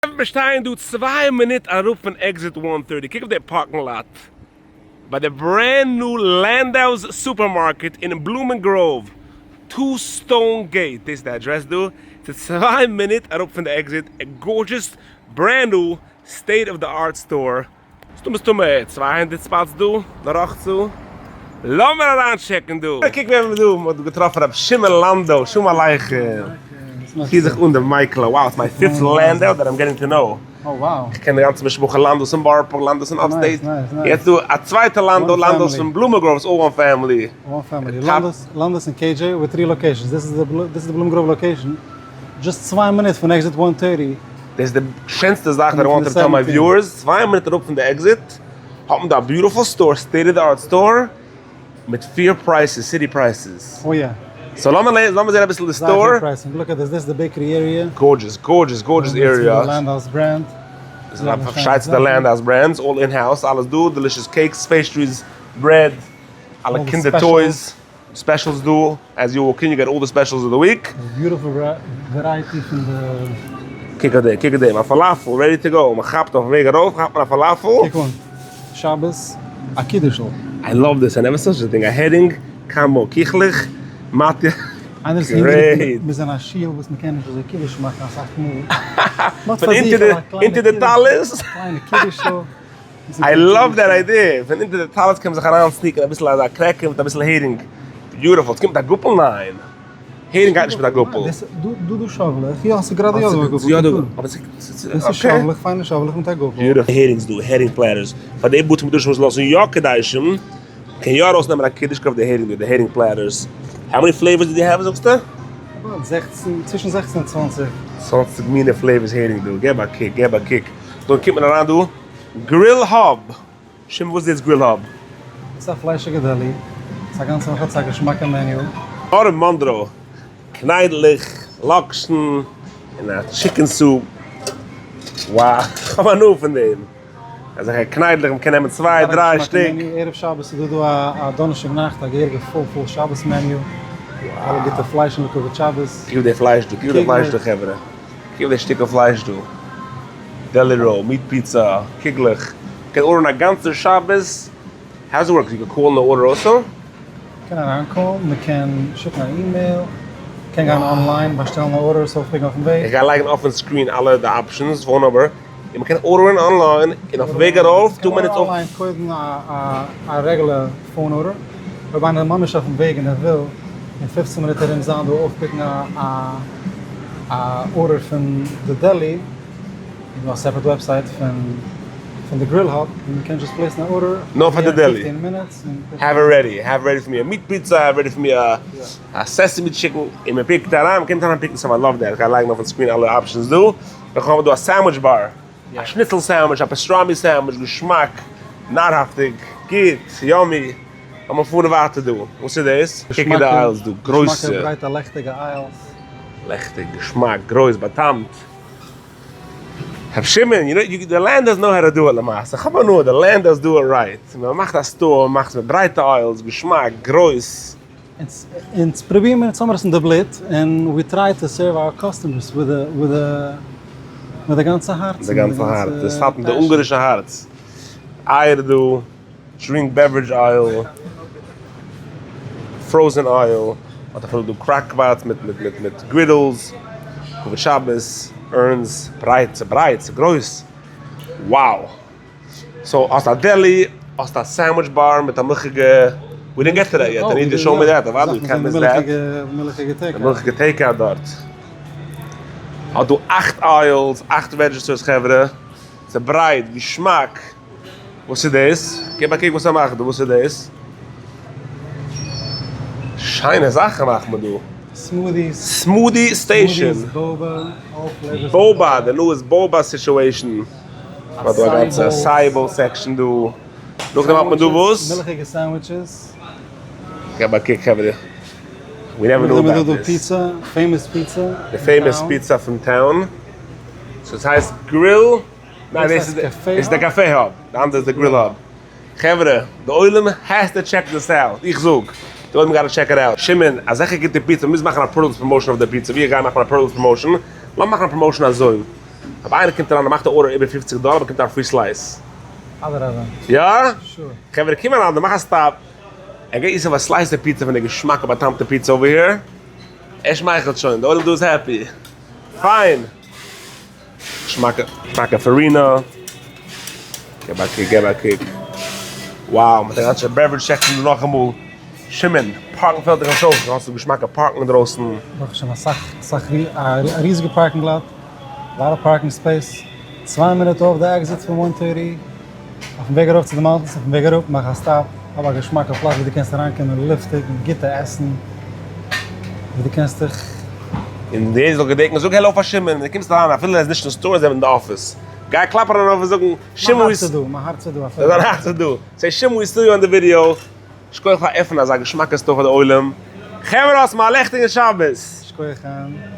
מיר שטייען דא 2 מינוט אראפ פון exit 130, קוק אויף די parking lot ביי די brand new Landau's supermarket אין בלומינג גראוו, 2 Stone Gate, דאס איז די אדרעס דא, ס'איז 2 מינוט אראפ פון די exit, א gorgeous brand new state of the art store, ס'דא מסתמא 200 spots דא, נאר לאמיר אריינטשעקן דא. קוק ווער מיר דא, מ'האט געטראפן רבי שמעון לאנדא, שלום עליכם. איך זיך אן די מייקל, wow, it's my fifth Landau that I'm getting to know. Oh, wow. איך קען די גאנצע משפחה לאנדאס אין בארא פארק, לאנדאס אין upstate. יעצט דא א צווייטע לאנדא, לאנדאס פון בלומינג גראוו, it's all one family. One family. Landos, Landos and KJ with three locations. This is the Blooming Grove location. Just 2 מינוט פון exit 130. דאס איז די שענסטע זאך that I want to tell my viewers. 2 מינוט אראפ פון די exit, האט מען דא א beautiful store, state of the art store, מיט fair prices, city prices. Oh yeah. So לאמיר זען אביסל די store. Pricing. Look at this. This is the bakery area. Gorgeous, gorgeous, gorgeous area. The Landau's brand. דאס איז א פארשייטסטע Landau's brands, all in-house, אלעס דא, delicious cakes, pastries, bread, אלע קינדער toys, specials דא. As you walk in, you get all the specials of the week. Beautiful variety from the. קוק אויף דעם, קוק אויף דעם, א פאלאפל, ready to go. מען כאפט אויפן וועג ארויף, כאפט מען א פאלאפל. קוק אן, שבת, א קידוש'ל. I love this, I never saw such a thing. א הערינג, combo, קיכלעך, מאטי. איינער איז הונגעריג, מיר זענען א שול וואס מען קען נישט אזוי קידוש מאכן אסאך מאל. פון אונטער די טלית. קליינע קידוש'ל. I love that idea. פון אונטער די טלית קען מען זיך אריין sneak ען אביסל אזא cracker מיט אביסל הערינג. Beautiful. עס קומט מיט א גאפל? ניין. הערינג גייט נישט מיט א גאפל. דא דא שאוולעך. יא, ס'איז גראדע יא דא א גאפל. יא דא. אבער ס'איז דאס איז שאוולעך, פיינע שאוולעך מיט א גאפל. Beautiful. הערינגס דא, הערינג platters. פאר די בתי מדרשים וואס לאזן יא קידושים, קען יא ארויסנעמען א קידוש אויף די הערינג דא, די הערינג platters. How many flavors do you have, זאגסטו? About 16, צווישן 16 און 20. 20 מיני flavors הערינג דא. געב א קוק, געב א קוק. דא קומט מען אריין דא. Grill Hub. שמעון, וואס איז דאס Grill Hub? ס'איז א פליישיגע deli. ס'איז א גאנצע וואך האט א געשמאקע menu. ארעם מאנדרא, קניידלעך, לאקשן, און א chicken soup. Wow, כ'האב הנאה פון דעם. אזעלכע קניידלעך, מ'קען נעמען צוויי, דריי שטיק. ערב שבת איז דא דא א דאנערשטאג נאכט א געהעריגע full full שבת menu. אלע גוטע פלייש און לכבוד שבת. קוק די פלייש דא, קוק די פלייש דא חברה. קוק די שטיקל פלייש דא. Deli roll, meat pizza, קיגלעך. מ'קען order ן א גאנצע שבת. How does it work? You can call and order also? מ'קען אריינקאלן, מ'קען שיקן א אימעיל, מ'קען גיין online באשטעלן א order עס אויפפיקן אויפן וועג. איך גיי לייגן אויפן screen אלע די options, phone number, און מ'קען order ן online, און אויפן וועג ארויף, 2 minutes אויף. Online קודם א regular phone order, אויב איינער איז ממש אויפן וועג און ער וויל אין 15 מינוט ארום זיין דא אויפפיקן א order פון די deli, איז דא א separate website פון די Grill Hub ווי מען קען just place ן א order. נאר פאר די deli. Have it ready, have ready for me a meat pizza, have ready for me a sesame chicken, און מען pick ט אריין, מען קומט אריין pick ן, so I love that, איך גיי לייגן אויפן screen אלע options דא, נאך האבן מיר דא א sandwich bar, א שניצל sandwich, א pastrami sandwich, געשמאק, נארהאפטיג, גוט, yummy, לאמיר פארן ווייטער דא, וואס איז דאס? קוק אין די aisles דא, גרויסע. געשמאקע ברייטע לעכטיגע aisles. לעכטיג, געשמאק, גרויס, באטאמט. ר' שמעון, you know, the Landaus know how to do it למעשה, כ'האב הנאה, the Landaus do it right, מען מאכט א store, מען מאכט עס מיט ברייטע aisles, געשמאק, גרויס. אונז פרובירן מיר צוזאמרייסן די בלוט, און we try to serve our customers with מיט די גאנצע הארץ. די גאנצע הארץ, דאס האט די אונגארישע הארץ. אייער דא, drink beverage aisle, frozen aisle, האט אפילו דא crockpots מיט מיט מיט מיט griddles, כבוד שבת, urns, ברייט, ס'ברייט, ס'גרויס, wow. So האסט א deli, האסט א sandwich bar מיט א מילכיגע, we didn't get to that yet, I need to show me that, אוודאי, you can't miss that. מילכיגע takeout. מילכיגע takeout דארט. האט דא אכט aisles, אכט registers חברה, ס'ברייט, געשמאק. וואס איז דאס? געב א קוק וואס ער מאכט דא, וואס איז דאס? שיינע זאכן מאכט מען דא. Smoothies. Smoothie station. Boba, all flavors. Boba, די newest boba situation. מ'האט דא א גאנצע acai bowl section דא. נאכדעם האט מען דא וואס? מילכיגע sandwiches. געב א קוק חברה. We never knew about this. Pizza, famous pizza. די famous pizza פון town. So עס הייסט Grill. ניין דאס איז די Cafe Hub, די אנדערע איז די Grill Hub. חברה, די עולם has to check this out, איך זאג, די עולם gotta check it out. שמעון, אזעלכע גוטע פיצא, מ'מוז מאכן א product promotion אויף די פיצא, ווי איך גיי מאכן א product promotion, לאמיר מאכן א promotion אזוי. אויב איינער קומט אריין און מאכט א order איבער 50 דאלער באקומט ער א free slice. אדרבה. יא? Sure. חברה קום אריין דא מאך א stop and get yourself א slice of pizza פון די געשמאקע באטאמטע pizza over here. ער שמייכלט שוין, די עולם דא איז happy. פיין. געשמאקע געשמאקע farina. געב א קוק, געב א קוק. Wow, מיט א גאנצע beverage section דא נאכאמאל. שמעון, park ן פעלט דיך נישט אויס, דו האסט א געשמאקע parking אינדרויסן. ברוך השם אסאך אסאך א ריזיגע parking lot, lot of parking space, צוויי מינוט אויף די exit פון one 30, אויפן וועג ארויף צו די mountains, אויפן וועג אראפ מאך א stop, האב א געשמאקע פלאץ ווי דו קענסט אריינקומען לופטיג מיט גוטע עסן, ווי דו קענסט דיך. און דער זאל געדענקן, זאג העלא פאר שמעון ווען דו קומסט אריין אפילו ער איז נישט אין store איז ער אין די אפיס, גיי קלאפ אריין אויף און זאגן שמעון מיין הארץ איז דא, מיין הארץ איז דא אפילו. דיין הארץ איז דא, say שמעון we see you on the video, שכוח פאר עפענען אזא געשמאקע store פאר די עולם, חברה האטס מיר א לעכטיגן שבת! שכוח חיים.